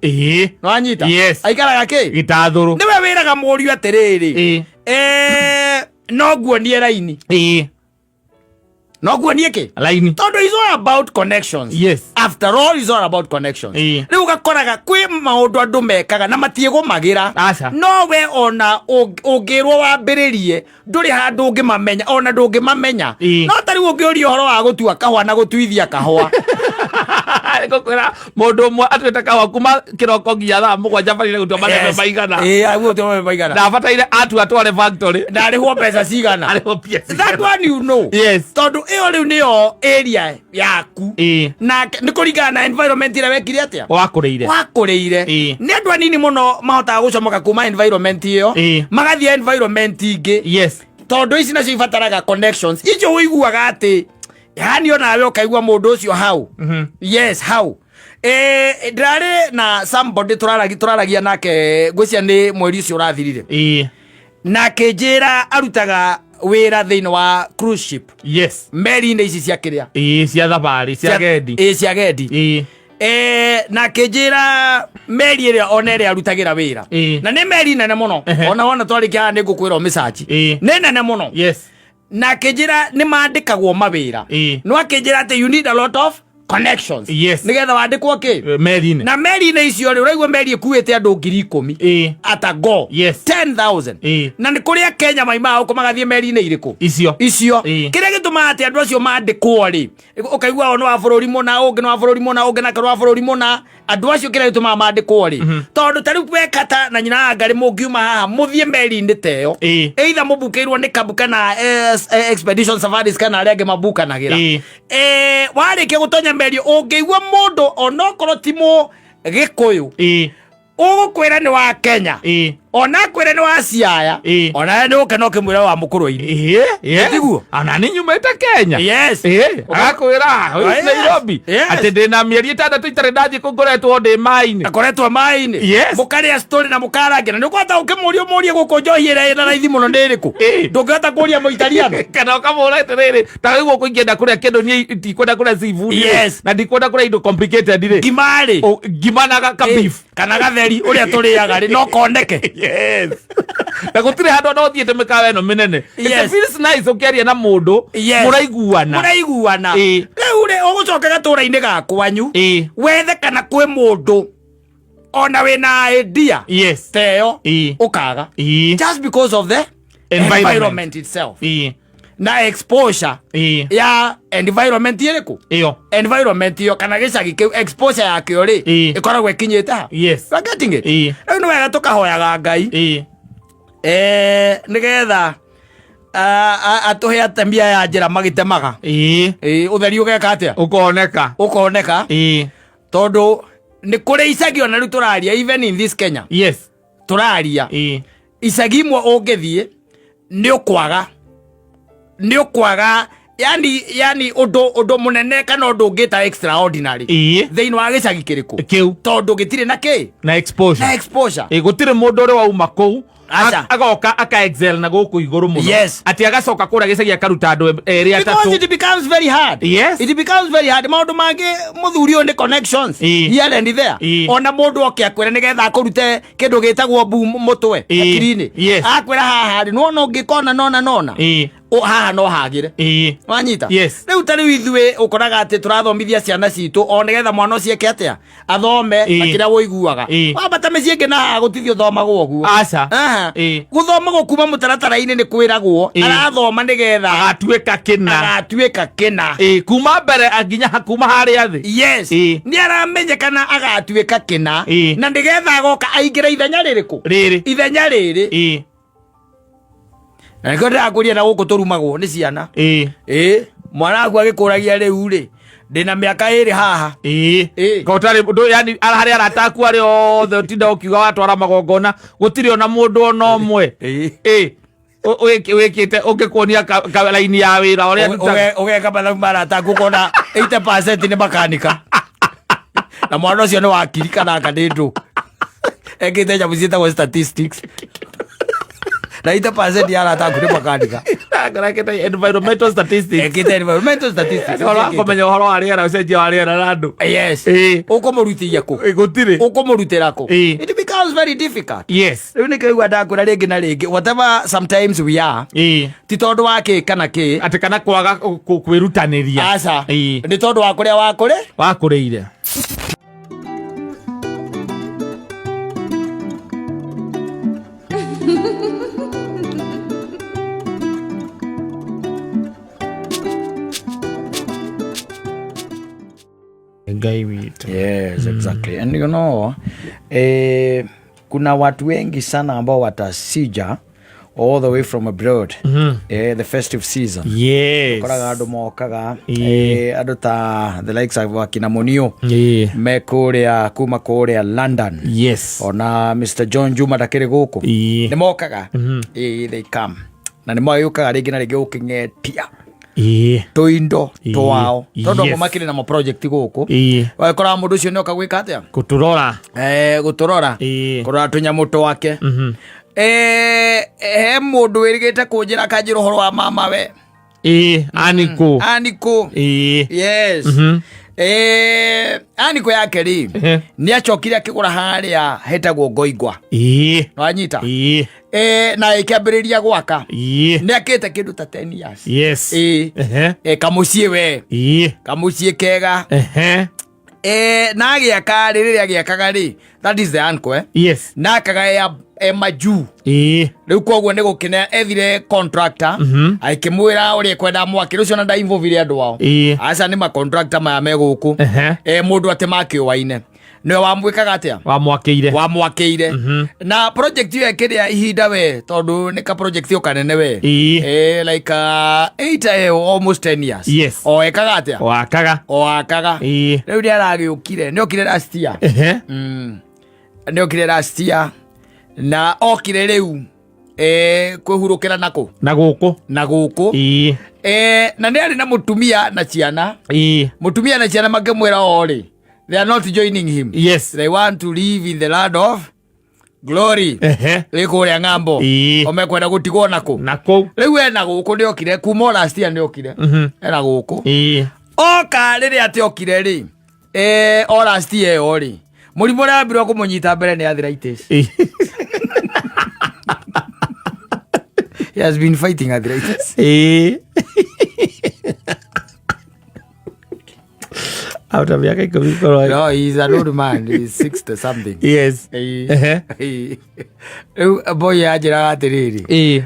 Nĩwanyita? Yes. Aikaraga kĩ? Gĩtathũrũ. Nĩwe wĩraga mũriũ atĩrĩrĩ, no nguonie raini. No nguonie kĩ? Raini. Tondũ is all about connections. After all, is all about connections. Rĩu ũgakoraga kwĩ maũndũ andũ mekaga na matiĩgũmagĩra. Aca. No we ona ũngĩrwo wambĩrĩrie ndũrĩ handũ ũngĩmamenya, ona ndũngĩmamenya. No ta rĩu ũngĩũria ũhoro wa gũtua kahũa na gũtuithia kahũa. Ngũkwĩra mũndũ ũmwe atuĩte kahũa kuma kĩroko nginya thaa 7, bataire gũtua marebe maigana. Ĩĩ, gũtua marebe maigana. Na bataire atua atware factory. Na arĩhwo mbeca cigana. Arĩhwo mbia That cigana. one you know. Tondũ ĩyo rĩu nĩyo area yaku. Na nĩ kũringana na environment ĩrĩa wekire atĩa? Wakũrĩire. Wakũrĩire. Nĩ andũ anini mũno mahotaga gũcomoka kuma environment ĩyo, magathiĩ environment ingĩ. Tondũ ici nacio ibataraga connections icio ũiguaga atĩ yani onawe ũkaigua mũndũ ũcio hau. Yes, hau. Ndĩrarĩ na somebody tũraragia nake, ngwĩcia nĩ mweri ũcio ũrathirire, na akĩnjĩra arutaga wĩra thĩinĩ wa cruise ship, meri-inĩ ici cia kĩrĩa? Cia thabarĩ cia gendi. Cia gendi. Na akĩnjĩra meri ĩrĩa ona ĩrĩa arutagĩra wĩra, na nĩ meri nene mũno. Ona wona twarĩkia haha nĩ ngũkwĩra ũmĩcaci. Nĩ nene mũno. Na akĩnjĩra nĩ mandĩkagwo mawĩra, no akĩnjĩra atĩ you need a lot of connections nĩgetha wandĩkwo kĩ? Meri-inĩ. Na meri-inĩ icio rĩ, ũraigua meri ĩkuĩte andũ 10,000 at a go. 10,000. Na nĩ kũrĩa Kenya maimaga gũkũ magathiĩ meri-inĩ irĩkũ? Icio. Icio. Kĩrĩa gĩtũmaga atĩ andũ acio mandĩkwo rĩ, ũkaigua ũyũ nĩ wa bũrũri mũna, ũngĩ nĩ wa bũrũri mũna, ũngĩ nake nĩ wa bũrũri mũna, andũ acio kĩrĩa gĩtũmaga mandĩkwo rĩ, tondũ ta rĩu we Kata na nyina wa Ngarĩ mũngiuma haha mũthiĩ meri-inĩ ta ĩyo, either mũbukĩirwo nĩ Kabu kana Expedition Safaris kana arĩa angĩ mabukanagĩra, warĩkia gũtonya meri ũngĩigua mũndũ onokorwo ti mũ Gĩkũyũ ũgũkwĩra nĩ wa Kenya, ona akwĩra nĩ wa Siaya, ona nĩ ũke no kĩmwĩra wa mũkũrũ-inĩ. Tiguo? Ona nĩ nyumĩte Kenya. Agakwĩra Yes. Nairobi atĩ ndĩna mĩeri 6 itarĩ ndathiĩ kũ, ngoretwo ndĩ maĩ-inĩ. Akoretwo maĩ-inĩ. Mũkarĩa story na mũkarangira na nĩ ũkũhota ũkĩmũria ũmũrie gũkũ njohi ĩrĩa ĩna raithi mũno nĩ ĩrĩkũ. Ndũngĩhota kũria mũitariano. Kana ũkamũra atĩrĩrĩ, ta rĩu gũkũ ingĩenda kũrĩa kĩndũ, niĩ ndikwenda kũrĩa seafood rĩ, na ndikwenda kũrĩa indo complicated rĩ. Ngima rĩ. Ngima na ka beef. Kana gatheri ũrĩa tũrĩaga rĩ, no koneke. Yes. Na gũtirĩ handũ ona ũthiĩte mĩkawa ĩno mĩnene. It feels nice ũkĩaria na mũndũ mũraiguana. Mũraiguana. Rĩu rĩ, ũgũcoka gatũra-inĩ ga kwanyu, wethe kana kwĩ mũndũ ona wĩna idea ta ĩyo, ũkaga. Just because of the environment, environment itself na exposure ya environment ĩrĩkũ? Ĩyo. Environment ĩyo kana gĩcagi kĩu, exposure yakĩo rĩ, ĩkoragwo ĩkinyĩte ha? You are getting it? Rĩu nĩ wega tũkahoyaga Ngai, nĩgetha atũhe atemia ya njĩra magĩtemaga. Ũtheri ũgeka atĩa? Ũkoneka. Ũkoneka. Tondũ nĩ kũrĩ icagi ona rĩu tũraria, even in this Kenya, tũraria, icagi imwe ũngĩthiĩ nĩ ũkwaga yani ũndũ mũnene kana ũndũ ũngĩta extraordinary thĩinĩ wa gĩcagi kĩrĩkũ? Kĩu. Tondũ gĩtirĩ na kĩ? Na exposure. Na exposure. Gũtirĩ mũndũ ũrĩ wauma kũu. Aca. Agoka aka excel na gũkũ igũrũ mũno. Yes. Atĩ agacoka kũrĩa gĩcagi akaruta andũ erĩ Because atatũ. it becomes very hard. Yes. It becomes very hard. Maũndũ mangĩ mũthuri ũyũ nĩ connections here and there. Ona mũndũ oke akwĩre nĩgetha akũrute kĩndũ gĩtagwo boom mũtwe hakiri-inĩ. Akwĩra haha rĩ, nĩwona ũngĩkona nona nona. Haha no hagĩre. Wanyita? Yes. Rĩu ta rĩu ithuĩ ũkoraga atĩ tũrathomithia ciana citũ o nĩgetha mwana ũcio eke atĩa? Athome na kĩrĩa ũiguaga. Wambata mĩciĩ ĩngĩ na haha gũtithiĩ ũthomagwo ũguo. Aca. Aha. Gũthoma kuma mũtaratara-inĩ nĩ kwĩragwo arathoma nĩgetha Agatuĩka kĩna. Agatuĩka kĩna. Kuma mbere nginya kuma harĩa thĩ. Yes. Nĩ aramenyekana agatuĩka kĩna na nĩgetha agoka aingĩre ithenya rĩrĩkũ? Rĩrĩ. Ithenya rĩrĩ. Na nĩkĩo ndĩrakũria na gũkũ tũrumagwo nĩ ciana. Mwana waku agĩkũragia rĩu rĩ, ndĩna mĩaka ĩrĩ haha. Ka ũtarĩ ndũ yani harĩa arata aku arĩa othe ũtinda ũkiuga watwara magongona gũtirĩ ona mũndũ ona ũmwe. Wĩkĩte ũngĩkuonia ka raini ya wĩra ũrĩa ndutaga. Ũgeka mathabu ma arata aku ũkona 80% nĩ makanika. Na mwana ũcio nĩ wakiri kana anga nĩ ndũ. Ekĩte nyamũ ciĩtagwo statistics. Na 80% ya arata aku nĩ makanika. Ekĩte environmental statistics. Ekĩte environmental statistics. Ũhoro wa kũmenya ũhoro wa rĩera, ũcenjia wa rĩera na andũ. Yes. Ũkũmũrutithia kũ? Gũtirĩ. Ũkũmũrutĩra kũ? It becomes very difficult. Yes. Rĩu nĩkĩo igua ndakwĩra rĩngĩ na rĩngĩ, whatever sometimes we are, ti tondũ wa kĩ kana kĩ. Atĩ kana kwaga kwĩrutanĩria. Aca. Nĩ tondũ wa kũrĩa wakũrĩ? Wakũrĩire. Ngai witũ. Yes, exactly. And you know, kuna watu wengi sana ambao watasija all the way from abroad. The festive season. Yes. Koraga andũ mokaga, andũ ta the likes of akina Munio. Me kũrĩa kuma kũrĩa London. Yes. Ona Mr. John Juma ndakĩrĩ gũkũ. Nĩ mokaga. They come. Na nĩ moyũkaga rĩngĩ na rĩngĩ gũkĩng'etia. Tũindo twao. Tondũ amwe makĩrĩ na ma project gũkũ. Ũgakora mũndũ ũcio nĩoka gwĩka atĩa? Gũtũrora. Gũtũrora. Kũrora tũnyamũ twake. He mũndũ wĩrĩgĩte kũnjĩra akanjĩra ũhoro wa mama we. Anikũ. Anikũ. Yes. Anikũ yake rĩ, nĩ acokire akĩgũra harĩa hetagwo Ngoingwa. Nĩwanyita? Na ĩkĩambĩrĩria gwaka. Nĩ akĩte kĩndũ ta 10 years. Yes. Kamũciĩ we. Kamũciĩ kega. Na agĩaka rĩ, rĩrĩa agĩakaga rĩ, that is the uncle, Yes. Na akaga e majuu. Rĩu koguo nĩ gũkĩne ethire contractor, akĩmwĩra ũrĩa ekwenda mwakĩre ũcio na ndainvolvire andũ ao. Aca nĩ ma contractor maya me gũkũ. Mũndũ atĩ makĩũaine. Nĩwe wamwĩkaga atĩa? Wamwakĩire. Wamwakĩire. Na project ĩyo ĩkĩrĩa ihinda we, tondũ nĩ ka project ĩyo kanene we. Like, 8, almost 10 years. Yes. O ekaga atĩa? O akaga. O akaga. Rĩu nĩ aragĩũkire, nĩ okire last year. Nĩ okire last year. Na okire rĩu, kwĩhurũkĩra na kũ? Na gũkũ. Na gũkũ. Na nĩ arĩ na mũtumia na ciana. Mũtumia na ciana makĩmwĩra o rĩ, they are not joining him. Yes. They want to live in the land of glory. Rĩ kũrĩa ng'ambo. O mekwenda gũtigwo na kũ? Na kũu. Rĩu ena gũkũ nĩ okire, kuma o last year nĩ okire. Ena gũkũ. Oka rĩrĩa atĩ okire rĩ, o last year ĩyo rĩ, mũrimũ ũrĩa wambirwo kũmũnyita mbere nĩ arthritis. He has been fighting arthritis. After miaka ikũmi korwo. No, he's an old man. He's 60 something. Yes. Rĩu boy anjĩraga atĩrĩrĩ.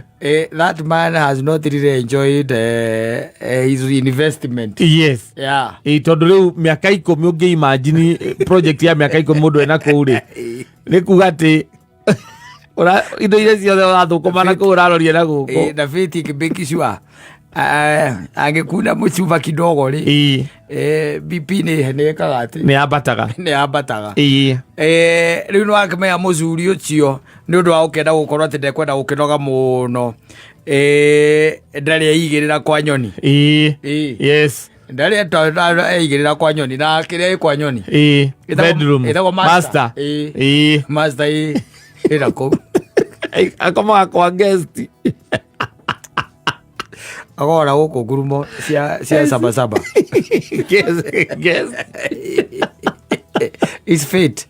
That man has not really enjoyed his investment. Yes. Yeah. Tondũ rĩu mĩaka ikũmi ũngĩ imagine project ya mĩaka ikũmi mũndũ ena kũu rĩ. Nĩ kuga atĩ indo iria ciothe ũrathũkũma na kũu ũraroria na gũkũ. Na faith ikĩmake sure. Angĩkuna mũcuma kidogo rĩ. BP nĩ ĩkaga atĩ. Nĩ yambataga. Nĩ yambataga. Rĩu nĩ wakĩmenya mũcuri ũcio nĩ ũndũ wa gũkĩenda gũkorwo atĩ ndekwenda gũkĩnoga mũno. Ndarĩ eigĩrĩra kwa nyoni. Yes. Ndarĩ eigĩrĩra kwa nyoni na kĩrĩa ĩ kwa nyoni. Bedroom. Ĩtagwo master. Master. Master ĩna kũu. Akomaga kwa guest. Agora gũkũ ngurumo cia sabasaba. Guest. Is fit.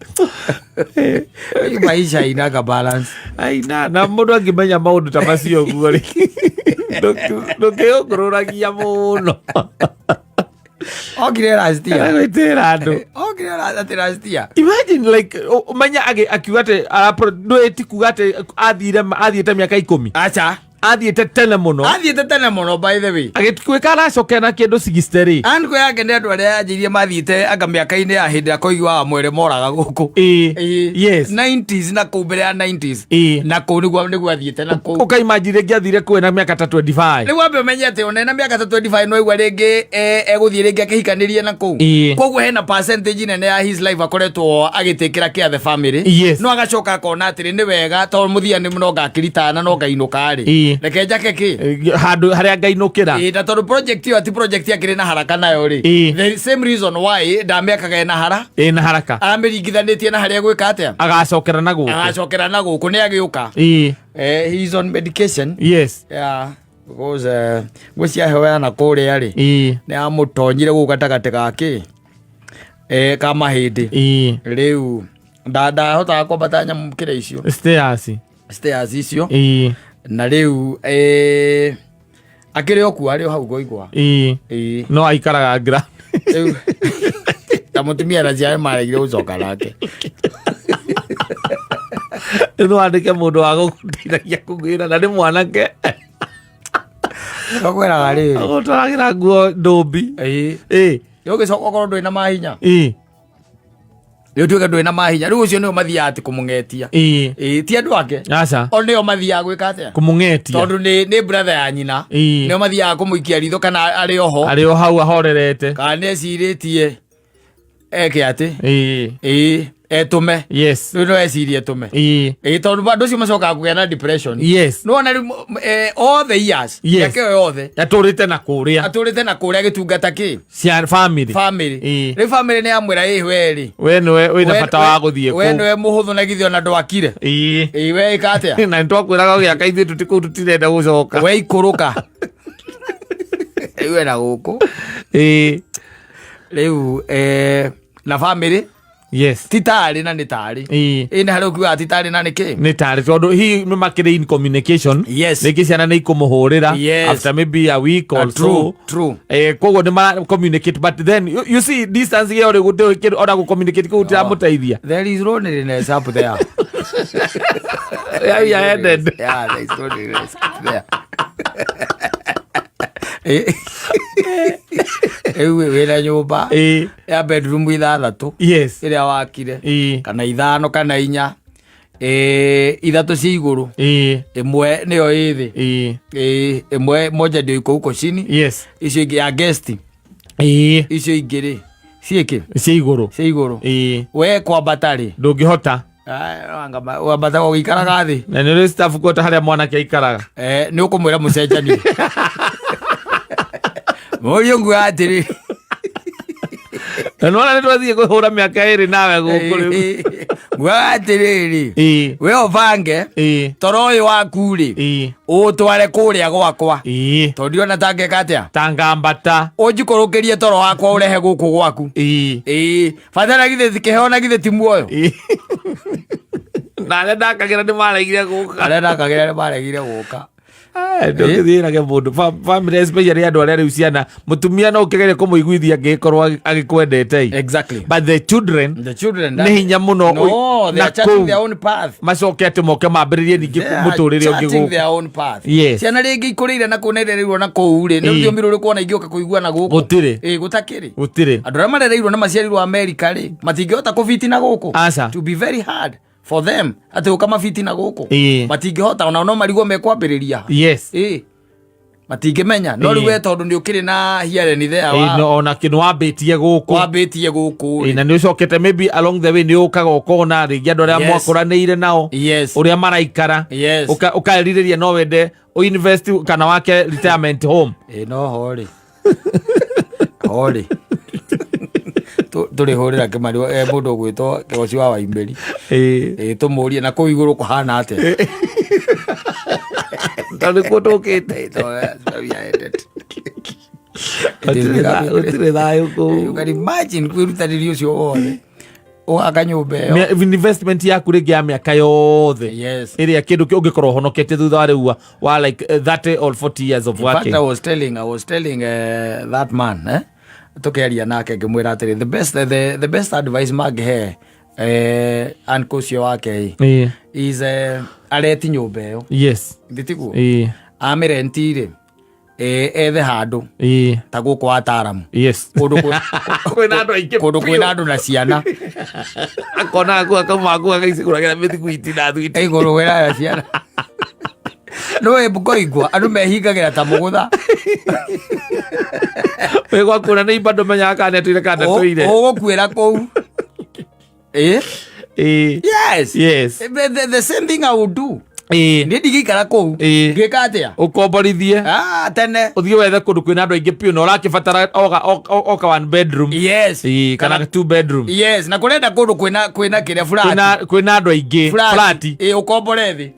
Hii maisha inaga balance. Aina na mũndũ angĩmenya maũndũ ta macio ũguo rĩ, ndũkĩũngũrũragia mũno. Okire last year. Gwĩtĩra andũ. Okire atĩ last year. Imagine like ũmenya akiuga atĩ ndũĩ ti kuga atĩ athiĩte mĩaka 10. Acha. Athiĩte tene mũno. Athiĩte tene mũno, by the way. Agĩtuĩka aracokera na kĩndũ 60 rĩ. Anko yake nĩ andũ arĩa anjĩirie mathiĩte anga mĩaka-inĩ ya hĩndĩ ya Koigi wa Mwere moraga gũkũ. Yes. 90s na kũu mbere ya 90s. Na kũu nĩguo athiĩte na kũu. Ũkaimagine rĩngĩ athire kũu na mĩaka ta 25. Rĩu wambe ũmenye atĩ ona ena mĩaka ta 25 no aigua rĩngĩ egũthiĩ rĩngĩ akĩhikanĩrie na kũu. Koguo hena percentage nene ya his life akoretwo agĩtĩkĩra care the family. Yes. No agacoka akona atĩrĩ nĩ wega tondũ mũthia nĩ no ngakiritana no ngainũka rĩ. Reke njake kĩ? Handũ harĩa ngainũkĩra. Na tondũ project ĩyo ti project akĩrĩ na haraka nayo rĩ. The same reason why ndamĩakaga ĩna hara. Ĩna haraka. Aramĩringithanĩtie na harĩa egwĩka atĩa? Agacokera na gũkũ. Agacokera na gũkũ nĩ agĩũka. He is on medication. Yes. Yeah, because ngwĩciria heho ya na kũrĩa rĩ. Nĩ amũtonyire gũkũ gatagatĩ ga kĩ? Ka mahĩndĩ. Rĩu ndahotaga kwambata nyamũ kĩrĩa icio. Stairs. Stairs icio. Na rĩu akĩrĩ o kuo, arĩ o hau ngoigwa. No aikaraga ground. Rĩu ta mũtumia na ciana maregire gũcoka nake. Rĩu no wandĩke mũndũ wa gũgũteithagia kũgĩra na nĩ mwanake. Tũkwĩraga rĩrĩ. Agũtwaragĩra nguo ndũmbi. Rĩu ũgĩcoka ũkorwo ndũrĩ na mahinya. Rĩu tuĩke ndũrĩ na mahinya. Rĩu ũcio nĩo mathiaga atĩ kũmũng'etia. Ti andũ ake. Aca. O nĩo mathiaga gwĩka atĩa? Kũmũng'etia. Tondũ nĩ brother ya nyina. Nĩo mathiaga kũmũikia ritho kana arĩ oho. Arĩ o hau ahorerete. Kana nĩ ecirĩtie eke atĩ. Etũme. Yes. Rĩu no ecirie etũme. Tondũ andũ acio macokaga kũgĩa na depression. Yes. No ona rĩu all the years. Yes. Mĩaka ĩyo yothe. Atũrĩte na kũrĩa. Atũrĩte na kũrĩa agĩtungata kĩ? Cia family. Family. Rĩu family nĩ yamwĩra, ĩ, we rĩ. We nĩwe wĩna bata wa gũthiĩ We kũu. nĩwe mũhũthũ na githĩ ona ndwakire. We ĩka atĩa? Na nĩtwakwĩraga ũgĩaka ithuĩ tũti kũu tũtirenda gũcoka. We ikũrũka. Rĩu ena gũkũ. Rĩu na family. Yes. Ti tarĩ na nĩ tarĩ. Ĩ, nĩ harĩa ũkiugaga ti tarĩ na nĩ kĩ? Nĩ tarĩ, tondũ hihi nĩ makĩrĩ in communication. Yes. Rĩngĩ ciana nĩ ikũmũhũrĩra. Yes. After maybe a week or so. True. Koguo nĩ mara communicate, but then you see distance ĩyo rĩ, gũtirĩ kĩndũ ona gũ communicate kũu gũtiramũteithia. There is loneliness up there. Yeah, yeah, ended. Yeah, there is loneliness up there. Rĩu wĩna nyũmba ya bedroom 6. Yes. Ĩrĩa wakire. Kana 5 kana 4. 3 cia igũrũ. Ĩmwe nĩyo ĩ thĩ. Ĩmwe moja ndio iko huko chini. Yes. Icio ingĩ ya guest. Icio ingĩ rĩ, ciĩkĩ? Cia igũrũ. Cia igũrũ. We kwambata rĩ? Ndũngĩhota. Wambata ũgĩikaraga thĩ. Na nĩ ũrĩ staff kuota harĩa mwanake aikaraga. Nĩ ũkũmwĩra mũcenjanie. Mũriũ nguo atĩrĩ. Na nĩwona nĩ twathiĩ kũhũra mĩaka ĩrĩ nawe gũkũ rĩu. Nguo atĩrĩrĩ. We ũbange. Toro ũyũ waku rĩ. Ũtware kũrĩa gwakwa. Tondũ ndiona ta ngeka atĩa? Ta ngambata. Ũnjikũrũkĩrie toro wakwa ũrehe gũkũ gwaku. Bata na githĩ kĩheo na githĩ ti muoyo. Na arĩa ndakagĩra nĩ maregire gũka. Arĩa ndakagĩra nĩ maregire gũka. Ndũngĩthiĩrage mũndũ. Family especially andũ arĩa rĩu ciana, mũtumia no ũkĩgerie kũmũiguithia angĩkorwo agĩkwendete. Exactly. But the children, The children, nĩ hinya mũno No, they na are charting kũu their own path. macoke atĩ moke mambĩrĩrie ningĩ They are mũtũrĩre ũngĩ charting gũkũ. their own path. Yes. Ciana rĩngĩ ikũrĩire na kũu na irereirwo na kũu rĩ, nĩ rũthiomi rũrĩkũ ona ingĩũka kũigua na gũkũ? Gũtirĩ. Gũtakĩrĩ. Gũtirĩ. Andũ arĩa marereirwo na maciarirwo Amerika rĩ, matingĩhota kũbiti na gũkũ. Aca. To be very hard for them atĩ gũka mabiti na gũkũ. Matingĩhota, ona no marigwo mekwambĩrĩria. Yes. Matingĩmenya. No rĩu we tondũ nĩ ũkĩrĩ na hearing there wa No, ona kĩ nĩ wambĩtie gũkũ. Wambĩtie gũkũ rĩ. Na nĩ ũcokete maybe along the way nĩ ũkaga ũkona rĩngĩ andũ arĩa Yes. mwakũranĩire nao. Yes. Ũrĩa maraikara. Yes. Ũkarirĩria no wende ũinvest kana wake retirement home. No ho rĩ. Ho rĩ. Tũrĩhũrĩra Kĩmani, mũndũ ũgwĩtwo Kĩgoci wa Waimbĩri. Tũmũrie na kũu igũrũ kũhana atĩa. Tondũ nĩkuo tũkĩte. So we are headed. Gũtirĩ thayũ kũu. You can imagine kwĩrutanĩria ũcio wothe ũgaka nyũmba ĩyo. Investment yaku rĩngĩ ya mĩaka yothe ĩrĩa kĩndũ ũngĩkorwo ũhonoketie thutha wa rĩu wa like 30 or 40 years of In fact, working. I was telling that man, tukiaria nake ngĩmwĩra atĩrĩ, the best advice mangĩhe uncle ũcio wake is areti nyũmba ĩyo. Ndĩtiguo? Amĩrenti rĩ, ethe handũ ta gũkũ ataramu, kũndũ kwĩna andũ aingĩ kũndũ biũ. Kwĩna andũ na ciana. Akona aku akauma aku agaicigũragĩra mĩthiguiti na thwiti. Igũrũ kwĩna na ciana no ngoigua andũ mehingagĩra ta mũgũtha. Wĩ gwaku na nĩ imba ndũmenyaga kana nĩatũire kana ndatũire. Ũgũkuĩra kũu. Yes. The same thing I would do. Niĩ ndigĩikara kũu. Ngĩka atĩa? Ũkomborithie. Ah, tene. Ũthiĩ wethe kũndũ kwĩna andũ aingĩ biũ na ũrakĩbatara oka one bedroom. Kana two bedroom. Yes, na kũrenda kũndũ kwĩna kĩrĩa, flat. Kwĩna andũ aingĩ, flat. Ũkombore thĩ.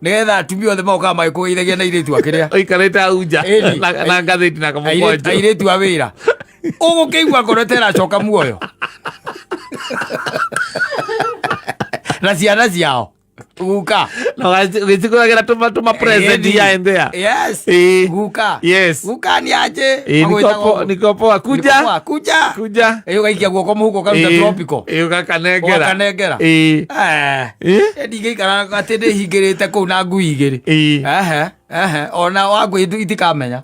Nĩgetha atumia othe magokaga magĩkũgeithagia na airĩtu a kĩrĩa. Ũikarĩte hau nja na ngathĩti na kamũkwanjũ. Airĩtu a wĩra ũgũkĩigua ngoro ta ĩracoka muoyo na ciana ciao guka. Na ũgĩcigũragĩra tũma present here and there. Guka. Guka ni aje? Niko niko poa, kuja. Niko poa, kuja. Kuja. Ũgaikia guoko mũhuko ũkaruta tropical. Ũgakanengera. Ũgakanengera. Ndingĩikara atĩ ndĩhingĩrĩte kũu na ngui igĩrĩ. Ehe, ehe, ona wa ngui itikamenya.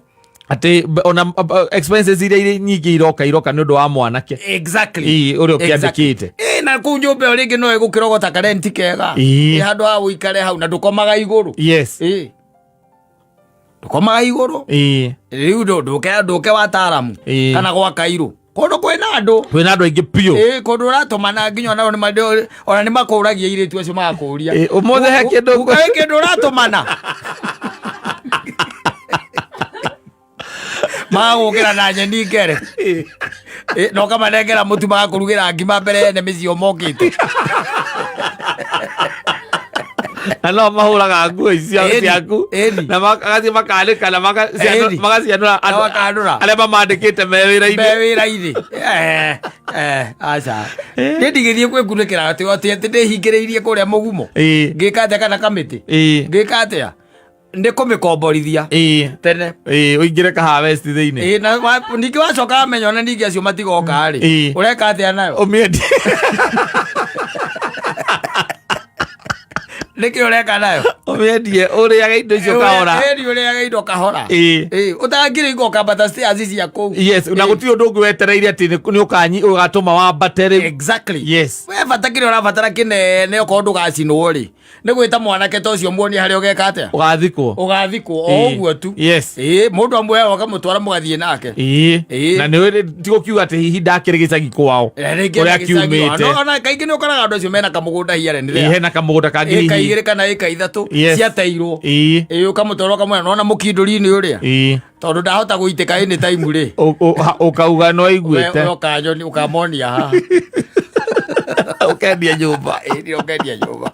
Atĩ ona expenses iria irĩ nyingĩ iroka nĩ ũndũ wa mwanake. Ũrĩa ũkĩandĩkĩte. Na kũu nyũmba ĩyo rĩngĩ no ĩgũkĩrogota karenti kega. Handũ ha ũikare hau na ndũkomaga igũrũ. Ndũkomaga igũrũ. Rĩu ndũke wataaramu kana gwa kairũ kũndũ kwĩna andũ. Kwĩna andũ aingĩ biũ. Kũndũ ũratũmana nginya onao ona nĩ makũragia airĩtu acio magakũria. Ũmũthĩ he kĩndũ Guka, he kĩndũ ũratũmana? Magagũkĩra na nyeni ngere. Na ũkamanengera mũtu magakũrugĩra ngima mbere ene mĩciĩ o mokĩte. Na no mahũraga nguo icio ciaku na magathiĩ makanĩka na magacianũra Na makanũra. arĩa mamandĩkĩte me wĩra-inĩ. Me wĩra-inĩ. Aca, niĩ ndigĩthiĩ gwĩkunĩkĩra atĩ ndĩhingĩrĩirie kũrĩa mũgumo. Ngĩka atĩa kana kamĩtĩ? Ngĩka atĩa? Nĩ kũmĩkomborithia tene. Ũingĩre ka harvest thĩinĩ. Na ningĩ wacoka wamenya ona ningĩ acio matigoka rĩ, ũreka atĩa nayo? Ũmĩendie. Nĩkĩ ũreka nayo? Ũmĩendie ũrĩage indo icio kahora. Ĩni, ũrĩage indo kahora. Ũtangĩrĩ ũkambata stairs cia kũu. Yes, na gũtirĩ ũndũ ũngĩ wetereire atĩ nĩ ũgatũma wambate rĩu. We bata kĩrĩa ũrabatara kĩnene okorwo ndũgacinwo rĩ, nĩ gwĩta mwanake ta ũcio muonie harĩa ũgeka atĩa. Ũgathikwo. Ũgathikwo o ũguo tu. Mũndũ amwe ũkamũtwara mũgathiĩ nake. Na nĩ ti gũkiuga atĩ hihi ndakĩrĩ gĩcagi kwao Rĩngĩ kũrĩa ena gĩcagi. kiumĩte. Ona kaingĩ nĩ ũkoraga andũ acio mena kamũgũnda here nĩ there. Hena kamũgũnda kangĩ ĩka hihi. 2 kana ĩka 3 ciateirwo. Ũkamũtwara ũkamwĩra nona mũkindũri-inĩ ũrĩa tondũ ndahota gũitĩka any time rĩ. Ũkauga no aiguĩte. We ũkanyoni ũkamonia haha. Ũkendia nyũmba. Ĩĩ, ũkendia nyũmba.